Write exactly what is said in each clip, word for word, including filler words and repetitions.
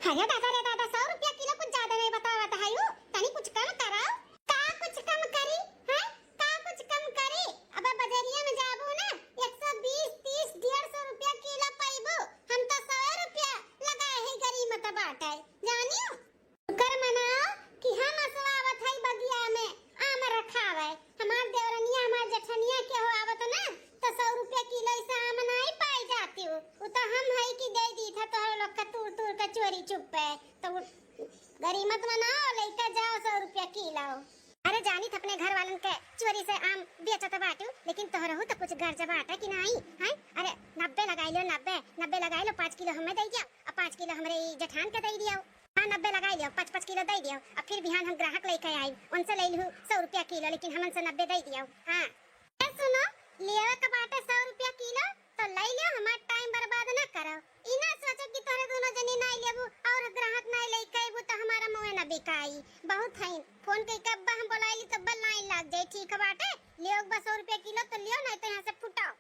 अरे दादा रे दादा, सौ रुपया किलो कुछ ज्यादा नहीं बतावत है यू, तनी कुछ कम कराओ। का कुछ कम करी, हैं? का कुछ कम करी? अब बजरिया में जाबू ना, एक सौ बीस, तीस, डेढ़ सौ रुपया किलो पाइबू। हम तो सौ रुपया लगाए है गरीमत बाटे, जानियो। शुक्र मनाओ कि हम असवावत है बगिया में आम रखावे। हमार देवरनिया, हमार जेठनिया केहू आवत ना, तो सौ रुपया किलो ऐसे आम नाई पाई जाती हूँ। उ तो हम है कि दे दी था तोहर लोग का तूर तूर के चोरी चुप्पे। तो उ गरीमत मनाओ, लेके जाओ सौ रुपया किलो। अरे जानी त अपने घर वालन के चोरी से आम बेचत बाटू, लेकिन तोहरहू तो कुछ गर्ज बाटे कि नाई, हैं? अरे नब्बे लगाई लो, नब्बे, नब्बे लगाई लो, पाँच किलो हमें दे दियो, अब पाँच किलो हमरे ई जेठान के दे दियो। हाँ, नब्बे लगाई लियो, पाँच पाँच किलो दे दियो, अब फिर बिहान हम ग्राहक लेके आई, उनसे ले लू सौ रुपया किलो, लेकिन हमन से नब्बे दे दियो। हाँ। ए सुनो, लेवे के बाटे सौ रुपया किलो, तो ले लियो, हमार टाइम बर्बाद ना करो। ई ना सोचो कि तोहरे दोनों जनी नाई लेबू और ग्राहक नाई लेके अइबू तो हमारा मुँहे ना बिकाई। बहुत है, फोन कइके अब्बा हम बोलाइली तब्बा लाइन लाग जाई। ठीक बाटे, लियो एक बार सौ रुपया किलो तो लियो, नहीं तो यहाँ से फुटाओ।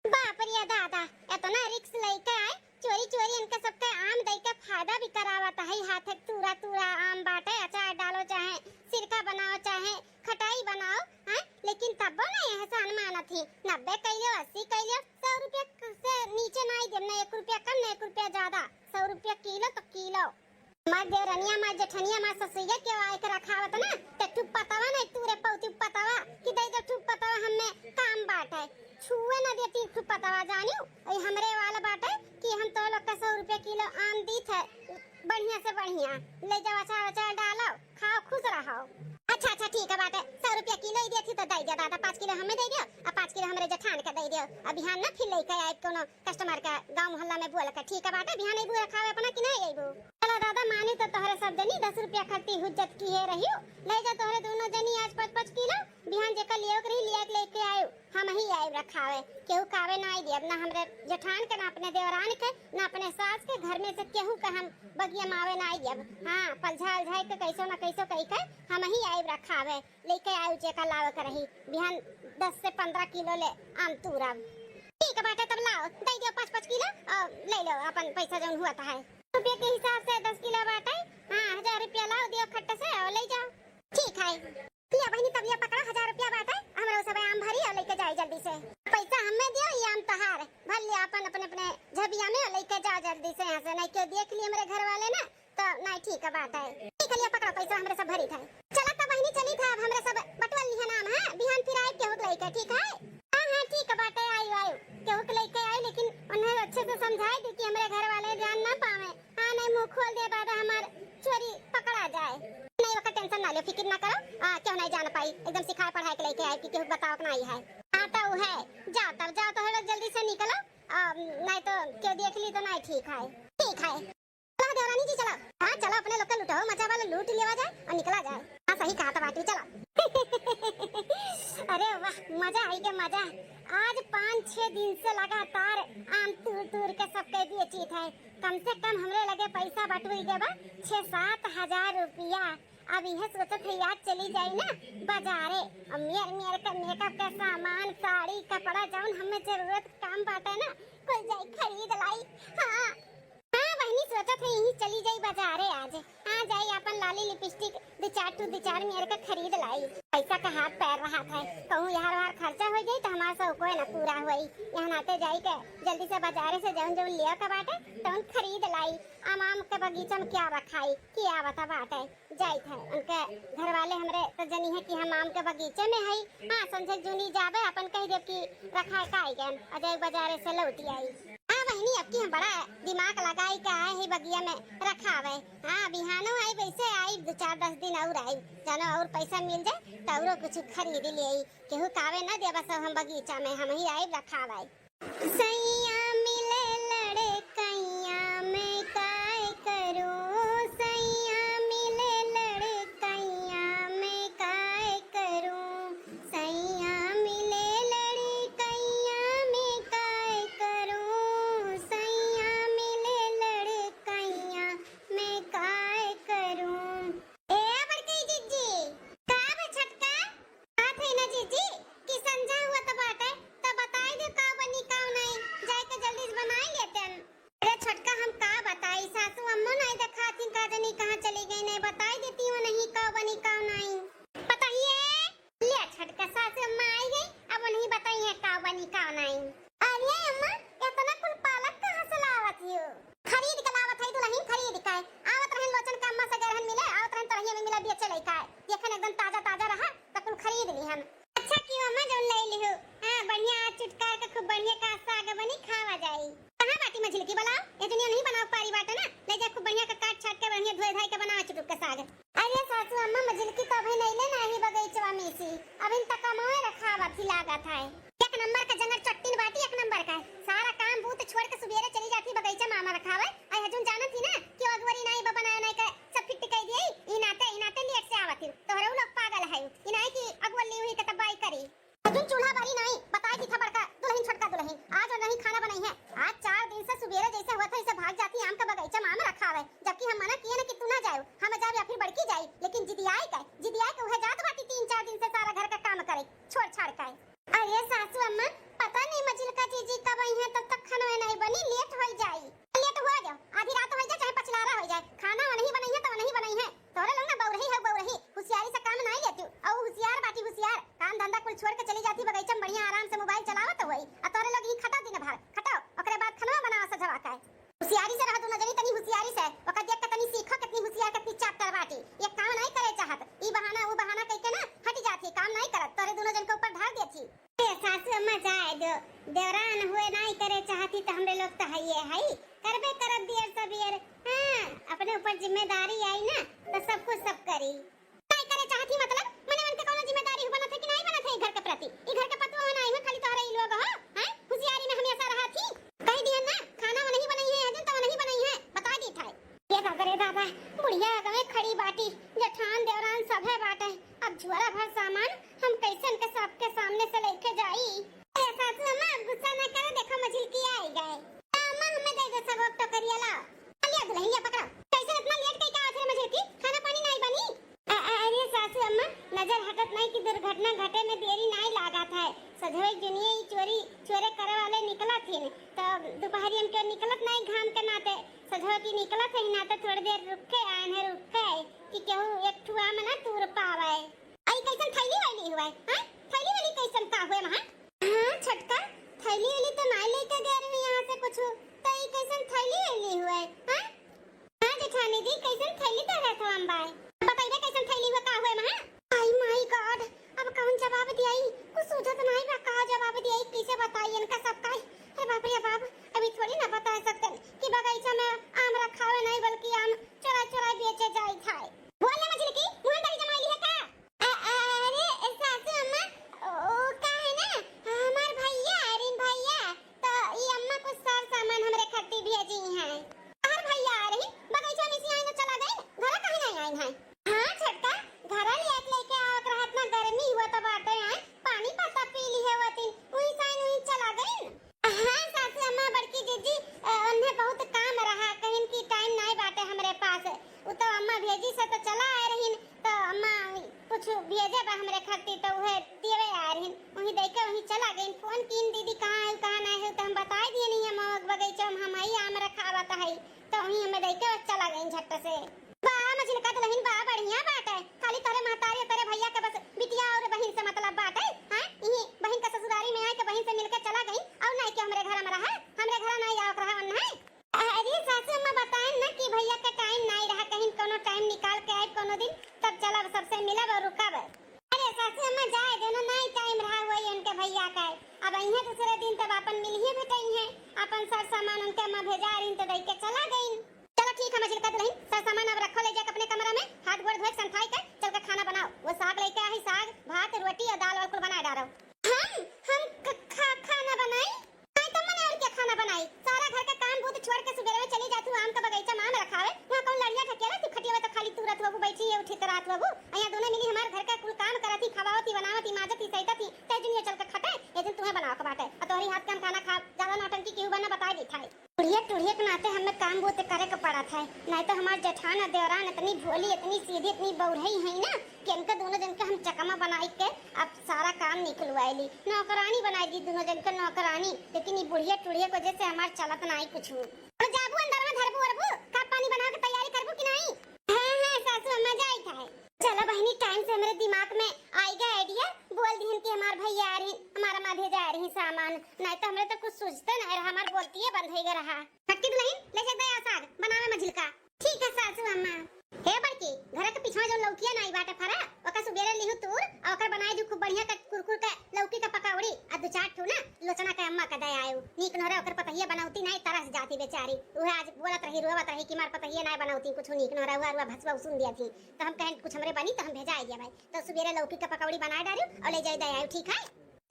बाप रे दादा, इतना रिस्क लेके आए, चोरी चोरी इनके सबके आम दे के फायदा भी करावत है। हाथ तूरा तूरा आम बाटे, अचार डालो चाहे सिरका बनाओ चाहे खटाई बनाओ, हैं? लेकिन तब्बो ना एहसान मानत ही। नब्बे कइलो, अस्सी कइलो, सौ रुपया से नीचे नाई देब, ना एक रुपया कम, ना एक रुपया ज्यादा। सौ रुपया किलो तो किलो। हमार देवरनिया, हमार जेठनिया, हमार ससुइया के आए के रखावत ना, ते ठुप पतवा ना तूरे पौती पतवा कि दे दे ठुप पतवा, हमें काम बाटे, छुए ना देती ठुप पतवा, जानियो। ई हमरे वाला बाटे कि हम तो लोग का सौ रुपया किलो आम दीत है, बढ़िया से बढ़िया, ले जाओ, अचार अचार डालो, खाओ, खुश रहो। अच्छा अच्छा, ठीक है बाटे, सौ रुपया किलो ही देती तो दे दिया दादा, पाँच किलो हमें दे दियो और पाँच किलो हमरे जेठान के दे दियो। अब बिहान ना फिर लेके आए कोनो कस्टमर का गाँव मोहल्ला में बोल के। ठीक है बाटे, बिहान अइबू रखावे अपना कि नहीं अइबू? चलो दादा, मानी तो तोहरे सब जनी दस रुपया खर्ची हुज्जत किहे रहियो, ले जा तोहरे दोनों जनी आज पाँच पाँच किलो, बिहान जेकर लियो के रही लिया के लेके आयो, हम ही आइब रखावे, केहू कावे ना आई दियब, ना हमरे जेठान के, ना अपने देवरान के, ना अपने सास के, घर में से केहू के हम बगिया में आवे ना आई दियब। हाँ, पलझा अलझाई के कैसो ना कैसो कई के हम ही आइब रखावे। लेके आयो जेका लावे के रही, बिहान दस से पन्द्रह किलो ले आम तूरब। ठीक बाटे, तब लाओ, दे दियो पाँच पाँच किलो और ले लो अपन पैसा जौन हुआ था है। रुपये के हिसाब से दस किलो बाटे, हाँ, हजार रुपया लाओ, दियो खट्ट से और ले जाओ। ठीक है, लिया बहिनी, तब ये पकड़ो, हजार रुपया बाटे, हमरो सब आम भरी और लेके जाए जल्दी से। पैसा हमें दियो, ये आम तहार, भर लिया अपन, अपने, अपने झबिया में और लेके जाओ जल्दी से यहाँ से, नहीं क्यों देख लिए हमरे घर वाले ना, तो नहीं, ठीक है, बात है। ठीक है, लिया पकड़ो, पैसा हमरे सब भरी था। चला तब बहिनी, चली था, अब हमरे सब बटुअल लिहन आम, हाँ, बिहान फिर आए केहू के लेके, ठीक है? हाँ, हाँ, ठीक है, बात है, आयु, आयु, केहू के लेके आई, लेकिन उन्हें अच्छे से समझाई दी कि हमरे घर वाले जान ना पावे। हाँ, नहीं, मुँह खोल दे, बाद हमार चोरी पकड़ा जाए। नहीं, ओकर टेंशन ना लियो, फिकिर ना करो, आ, केहू नहीं जान पाई, एकदम सिखाए पढ़ाए के लेके आए कि केहू बताओ के नहीं है। हाँ, तो है, जाओ तब, जाओ तो है लोग, जल्दी से निकलो, आ, नहीं तो केहू देख ली तो नहीं ठीक है। ठीक है। चलो देवरानी जी, चलो। हाँ, चलो, अपने लोग का लुटाओ, मजा वाला लूट लेवा जाए और निकला जाए। हाँ, सही कहा था बाटी, चलो। अरे वाह, मजा आई के मजा। आज पाँच छह दिन से लगातार आम तूर तूर के सबके बेची थे। कम से कम हमरे लगे पैसा बटुरी गए बा छह सात हजार रुपया। अब यह सोचत है आज चली जाई ना बाजारे, और मेर मेर के मेकअप के सामान, साड़ी, कपड़ा, जौन हमें जरूरत काम बाटे ना, कुल जाई खरीद लाई। हाँ। हाँ बहिनी, सोचत है यहीं चली जाई बाजारे आज। हाँ, जाई अपन लाली लिपस्टिक दो चार ठू, दो चार मेर के खरीद लाई। पैसा का हाथ पैर रहा था, कहूँ यार वार खर्चा हो जाई तो हमार सब कोई ना पूरा होई। यहाँ नाते जाई के जल्दी से बाजारे से जौन जौन लिया के बाटे तौन खरीद लाई। आम आम के बगीचा में क्या रखाई, क्या बता बाटे। जाइत है, उनके घर वाले हमरे तो जनी है कि हम आम के बगीचे में है। हाँ, संझे जूनी जाबे, अपन कह देब कि रखा है काई गन, अजय बाजारे से लौटी आई। हाँ बहिनी, अब की हम बड़ा दिमाग लगाई के आए ही बगिया में रखावे। हाँ, बिहानो आई, वैसे आई, दो चार दस दिन और आई, जानो और पैसा मिल जाए तो औरो कुछ खरीद ले आई। केहू कावे ना देबा सब हम बगीचा में, हम ही आई रखावे। सैया मिले लड़कैया, मैं काय करूं? सैया मिले लड़कैया, मैं काय करूं? सैया मिले लड़कैया, मैं काय करूं? सैया मिले लड़कैया, मैं काय करूं? ए बड़की जिज्जी, का बा छोटका? बात है ना जिज्जी कि संझा हुआ तो बाटे, तो बताई दे का बनी का नहीं। चाहे जो देवरान हुए नाई करे चाहती तो हमरे लोग तो हइये हई, करबे करब दियर सबेर। हाँ, अपने ऊपर जिम्मेदारी आई ना तो सब कुछ सब करी। नाई करे चाहती मतलब मने मन के कौनो जिम्मेदारी हो बनत है कि नाई बनत है ई घर के प्रति? ई घर के पतोह हो नाई हो, खाली तोहरे ई लोग हो, हैं? होशियारी में हमेशा रहत ही। कही दिहन ना, खाना वनही बनई है, अजन तो वनही बनई है, बता दी था। ये दादा रे दादा, बुढ़िया आगे में खड़ी बाटी, जेठान देवरान सभे बाटे। अब झोरा भर सामान हम कैसे इनके सबके सामने से लेके जाई? ए सासू अम्मा, गुस्सा ना करो, देखो मझिलकी आई गए। अम्मा, हमें दे दे सब, अब तो करिया लाओ। लिया दुल्हनिया पकड़ो। कैसे इतना लेट कई का आखिर मझिलकी? खाना पानी नाई बनी? अ-, अ-, अरे सासू अम्मा, नजर हटत नाई कि दुर्घटना घटे में देरी नाई लागत है। सजवे जुनिये ई चोरी, चोरे करे वाले निकलत हिन, तो दोपहरिया में क्यों निकलत नाई घाम के नाते। सजवे की निकलत है नाते थोड़ी देर रुक के आयन है, रुक के कि केहू एक ठुआ में ना तूर पावे। आई कैसन थैली वैली हुआ है, हाँ? थैली वाली कैसन का हुए वहाँ? हाँ छोटका, थैली वाली तो नाई लेके गए रहे यहाँ से कुछ, तो ई कैसन थैली वैली हुआ है, हाँ? हाँ जेठानी जी, कैसन थैली धरत हो अम्बाई? बतइबे कैसन थैली हुआ, का हुए महा? आई माय गॉड, अब कौन जवाब दियाई? कुछ सूझत नाई बा, का जवाब दियाई, कैसे बताई इनका सब का? अरे बाप रे बाप, अभी थोड़ी ना बता सकते कि बगीचा में आम रखावे नाई, बल्कि आम चोरा चोरा बेचे जाई था। बोल ना मझिलकी, मुँह दाढ़ी जमाई ली है का? अ-, अरे सासू अम्मा, ओ, ओ का है ना, हमार भैया, अरिन भैया, तो ई अम्मा कुछ सर सामान हमरे खातिर भेजी हैं। हमार भैया आ रही, बगीचा में से आई तो चला गई, घर काहे नहीं आई हैं? हाँ छोटका, घर लेट लेके आवत रहत ना, गर्मी हुआ तो बाटे हैं, पानी पत्ता पी ली है वतिन, वही साइन वही चला गई। हाँ सासू अम्मा, बड़की जीजी, अ, उन्हें बहुत काम रहा, कहिन की टाइम नाई बाटे हमरे पास। उ तो अम्मा भेजी से तो चला आए रहीन, तो अम्मा कुछ भेजे बा हमरे खातिर, तो उहे देवे आए रहीन। वहीं दे के वहीं चला गईन। फोन कीन, "दीदी कहाँ है, कहाँ नाई है?" तो हम बताई दिए नहीं, हम बगीचा में हम आई, आम रखावत है, तो वहीं हमें दे के चला गईन झट से। बा मझिलका दुल्हन बा, बढ़िया बाटे। खाली तोरे महतारी, तोरे भैया के बस बिटिया और बहिन से मतलब बाटे, हैं? इही बहिन के ससुरारी में आए के बहिन से मिलके चला गई और नाई के हमरे घर में रहा, हमरे घर नाई आवत रहा, वन्ना है। अरे सासू अम्मा बताएन ना कि भैया के टाइम नाई रहा, कहीं कोनो टाइम निकाल के आए कोनो दिन, तब चलब सबसे मिलब और रुकब। अरे सासू अम्मा जाए देना, नाई टाइम रहा हुआ उनके भैया का। अब अइहे दूसरे दिन तब आपन मिलिए भेटई है, आपन सर सामान उनके अम्मा भेजा रही तो दे के चला गई। चलो ठीक है मझिलका दुल्हन, सर सामान अब रखो ले जाके अपने कमरा में, हाथ गोड़ धोए संथाई के चल के खाना बनाओ। वो साग लेके आई, साग, भात, रोटी और दाल वाल कुल बना डालो। हम, हम ख-, खा-, खाना बनाई? नहीं तो मने और क्या खाना बनाई? सारा घर का काम बूत छोड़ के सुबेरे में चली जात हूँ आम का बगीचा में आम रखावे। वहाँ कौन लड़िया ठकेला? तू खटिया में तो खाली तू रहत बाबू, बैठी है उठी तो रहत बाबू। यहाँ दोनों मिली हमारे घर का कुल काम करत ही, खवावत ही, बनावत ही, माजत ही, सैतत ही। ते दुनिया चल के खटे, ये दिन तुम्हें बनावे के बाटे। और तोहरी हाथ के हम खाना खाब। ज्यादा नौटंकी केहू बना बताए दी थाई। बुढ़िया टुढ़िया के नाते हमें काम बूत करे के पड़त है, नहीं तो हमार जेठान और देवरान इतनी भोली, इतनी सीधी, इतनी बौरही है ना कि इनके दोनों जन के हम चकमा बनाई के अब सारा काम निकलवाई ली, नौकरानी बनाई दी दोनों जन के नौकरानी। लेकिन ये बुढ़िया टुढ़िया की वजह से हमार चलत नाई कुछ। अब जाबू अंदर में धरबू अरबू, का पानी बनावे के तैयारी करबू कि नाई? हाँ, हाँ, सासू अम्मा जाई था। चलो बहिनी, टाइम से हमरे दिमाग में आई गया आइडिया, बोल दिहन कि हमार भैया आ रही, हमारा माँ भेजा आ रही सामान, नहीं तो हमरे तो कुछ सूझते नहीं रहा, हमार बोलती है बंद हो गया रहा। छोटकी दुल्हन, ले जा दया साग बनावे मझिलका। ठीक है सासू अम्मा। हे बड़की, घर के पीछे जो लौकिया नाई बाटे फरा, ओकर सुबेरे लिहू तूर, और ओकर बनाए दू खूब बढ़िया के कुरकुर के लौकी के पकौड़ी, आ दू चार ठू ना लोचना के अम्मा के दे आयु। नीक नोहरे ओकर पतहिया बनौती नाई, तरस जाती बेचारी। उहे आज बोलत रही, रोवत रही कि मार पतहिया नाई बनौती, कुछ नीक नोहरे हुआ, रुआ भसुआ सुन दिया थी। तो हम कहें कुछ हमरे बनी तो हम भेजा दिया भाई। तो सुबेरे लौकी के पकौड़ी बनाए डालू और ले जाए दे आयु, ठीक है?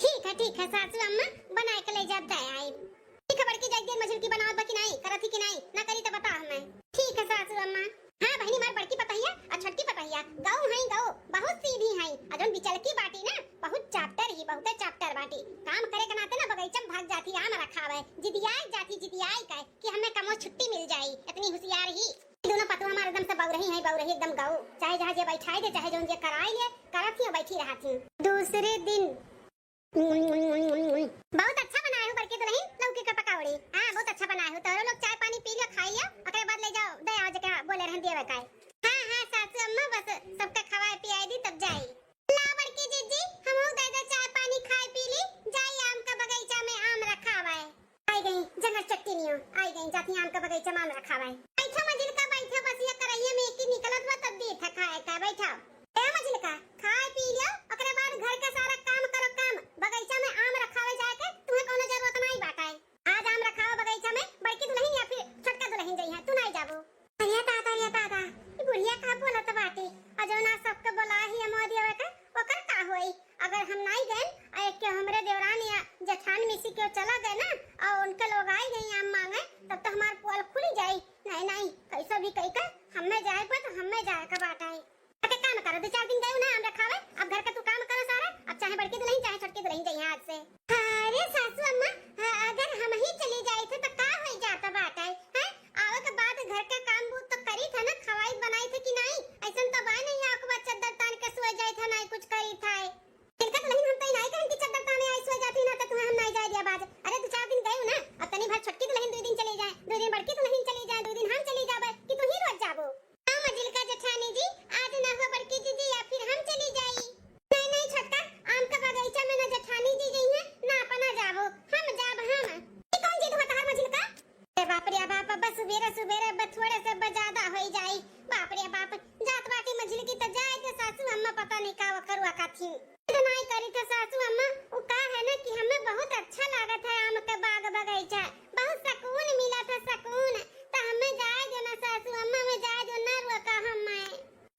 ठीक है, ठीक है सासू अम्मा, बनाए के ले जाब दे आइब। ठीक है बड़की, जाइके मझिलकी बनावत बा कि नाई, करत ही कि नाई, ना करी तो बता हमें। ठीक है सासू अम्मा। हाँ बहिनी, मार बड़की पतहिया और छोटकी पतहिया गऊ हैं, गऊ बहुत सीधी हैं। और जौन बिचलकी बाटी ना, बहुत चाप्टर ही, बहुते चाप्टर बाटी। काम करे के नाते ना बगीचा में भाग जाती, आम रखावे, जिदियाई जाती, जिदियाई का कि हमें कमो छुट्टी मिल जाई, इतनी होशियार ही। दोनों पतोह हमारे एकदम से बौरही हैं, बौरही एकदम गऊ, चाहे जहाँ जे बैठाई दे, चाहे जौन जे कराई ले, करत ही बैठी रहत ही। दूसरे दिन बहुत अच्छा बनाए हो बड़की दुल्हन, लौकी के पकौड़ी। हाँ, बहुत अच्छा बनाए हो। तोहरो लोग चाय पानी पी लियो, खाई लियो, ओकरे बाद ले जाओ, दे आओ जेके बोले रहन दिए काय। हाँ, हाँ, सासू अम्मा, बस सबके खवाए पियाए दी, तब जाई। ला बड़की जीजी, हमहू दे दे चाय पानी, खाए पी ली, जाई आम का बगीचा में आम रखावे। आई गई जंगल चट्टी नियो, आई गई जाती आम का बगीचा में आम रखावे। बैठो मझिलका, बैठो, बस ये करैया में एक ही निकलत हुआ, तब दी था खाए का, बैठो। ए मझिलका, खाए पी लियो, ओकरे बाद घर के सारा काम करो, काम। बगीचा में आम रखावे जाए के, किसी के चला गए ना और उनके लोग आई गई आम मांगे, तब तो हमार पोल खुली जाई। नहीं, नहीं, कैसा भी कही के हमें जाए पर तो हमें जाए का बात है। अरे काम करो, दो चार दिन गए ना आम रखावे, अब घर का तू काम करो सारा, अब चाहे बड़की दुल्हन चाहे छोटकी दुल्हन जाइए आज से। अरे सासू अम्मा, हाँ, अगर हम ही चली जाई थे तो का हो जाता बात है, हैं? आवे के बाद घर के काम बूत तो करी था ना, खवाई बनाई थे कि नहीं? ऐसन तो बा नहीं, आँख बा चद्दर तान के सोए जाई था, नहीं कुछ करी था। इनका तो नहीं, हम तो नहीं कहन कि चद्दर ताने आई सोए जाती ना, तो तुम्हें हम नहीं जाए दिया बाज। अरे दो चार दिन गए ना, अब तनी भर छोटकी दुल्हन दो दिन चली जाए, दो दिन बड़की दुल्हन चली जाए, दो दिन हम चली जाबे कि तू ही रोज जाबो? हाँ मझिलका जेठानी जी, आज ना हो बड़की जीजी या फिर हम चली जाई। नहीं, नहीं छोटका, आम का बगीचा में ना जेठानी जी जइहैं, ना अपना जाबो, हम जाब हम। ई कौन जिद होता है मझिलका? ए बाप रे बाप, अब सुबेरे सुबेरे अब थोड़े से अब ज्यादा होई जाई। बाप रे बाप, जात बाटी मझिलकी तो जाए दे सासू अम्मा, पता नहीं का वो करुआ का थी। जिद नाई करी थे सासू अम्मा, वो का है ना कि हमें बहुत अच्छा लागत है आम के बाग बगीचा, बहुत सुकून मिला था, सुकून। तो हमें जाए दो ना सासू अम्मा, हमें जाए दो ना, रुआ का हमें।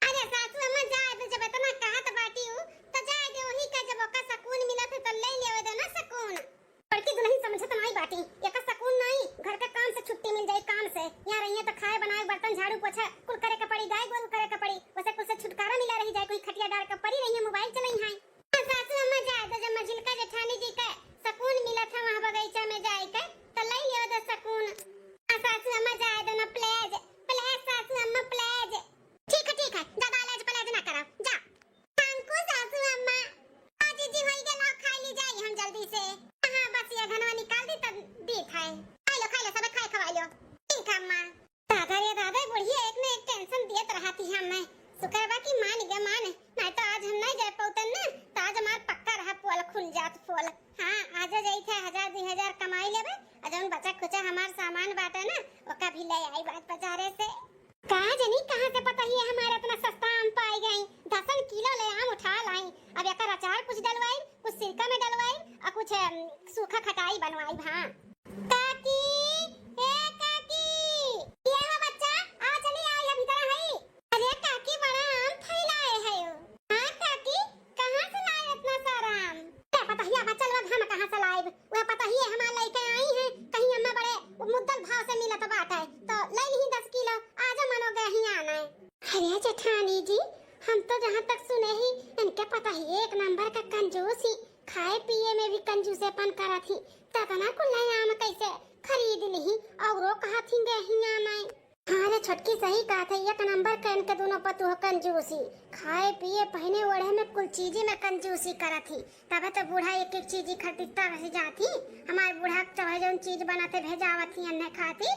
अरे सासू अम्मा जाए दो, जब इतना कहत बाटी हूँ, तो जाए दो, वही का जब ओका सुकून मिला था तो ले लेवे दो ना सुकून। बड़की दुल्हन समझत नाई बाटी, एका सुकून नाई, घर के काम से छुट्टी मिल जाई, काम से। यहाँ रहिए तो खाए बनाए, बर्तन झाड़ू पोछा कुल करे के पड़ी, गाय गोरू करे के पड़ी, वैसे कुल से छुटकारा मिला रही जाए, कोई खटिया डार के पड़ी रही है, मोबाइल चलाई है। हाँ, सासू अम्मा जाए दो, जब मझिलका जेठानी जी के सुकून मिला था वहाँ बगीचा में जाए के, तो ले लियो दो सुकून। हाँ, सासू अम्मा जाए दो ना, प्लीज, प्लीज सासू अम्मा, प्लीज। ठीक है, ठीक है, ज्यादा लेज पलेज ना करो, जा। थैंक यू सासू अम्मा। आ जीजी होई गया, लाओ खाई ली जाई हम जल्दी से। हाँ, बस ये घनवा निकाल दी तब दी खाए। खाई लो, खाई लो, सब खाए खवाई लो। ठीक है अम्मा। दादा रे दादा, बुढ़िया एक न एक टेंशन दियत रहती है हमें। शुक्र बा कि मान गया, मान, नहीं तो आज हम नहीं जाए पौतन ना, तो आज हमार पक्का रहा पोल खुल जात पोल। हाँ, आज जाई थे हजार दुई हजार कमाई लेबे, और जौन बचा खुचा हमार सामान बाटे ना, ओका भी ले आई बात बाजारे से। का जनी कहाँ से पता ही है हमारे इतना सस्ता आम पाई गई, दसन किलो ले आम उठा लाई। अब एकर अचार कुछ डलवाई, कुछ सिरका में डलवाई और कुछ, अम, सूखा खटाई बनवाई। हाँ काकी, ए काकी, ये हो बच्चा, आ चली, आ, ये भीतर है। अरे काकी, बड़ा आम फैलाए है। हाँ काकी, कहाँ से लाए इतना सारा आम? ए पतहिया बच्चा लोग, हम कहाँ से लाइब? वह पतहिए हमार लइके आई हैं, कहीं हमें बड़े मुद्दल भाव से मिलत बाटे, तो ले ली दस किलो, आजा मनो गए ही आना है। अरे जेठानी जी, हम तो जहाँ तक सुने ही, इनके पतहिए एक नंबर का कंजूस ही, खाए पिए में भी कंजूसेपन करत ही, तो इतना कुल्ला आम कैसे खरीद ली? औरो कहा थी गए ही आना है। हाँ रे छोटकी, सही कहत है, एक नंबर के इनके दोनों पतोह कंजूसी, खाए पिए पहने ओढ़े में कुल चीजी में कंजूसी करत ही, तबे तो बूढ़ा एक एक चीजी खरीदता रह जात ही। हमार बूढ़ा चाहे जौन चीज बनाते भेजावत ही अन्ने खातिर।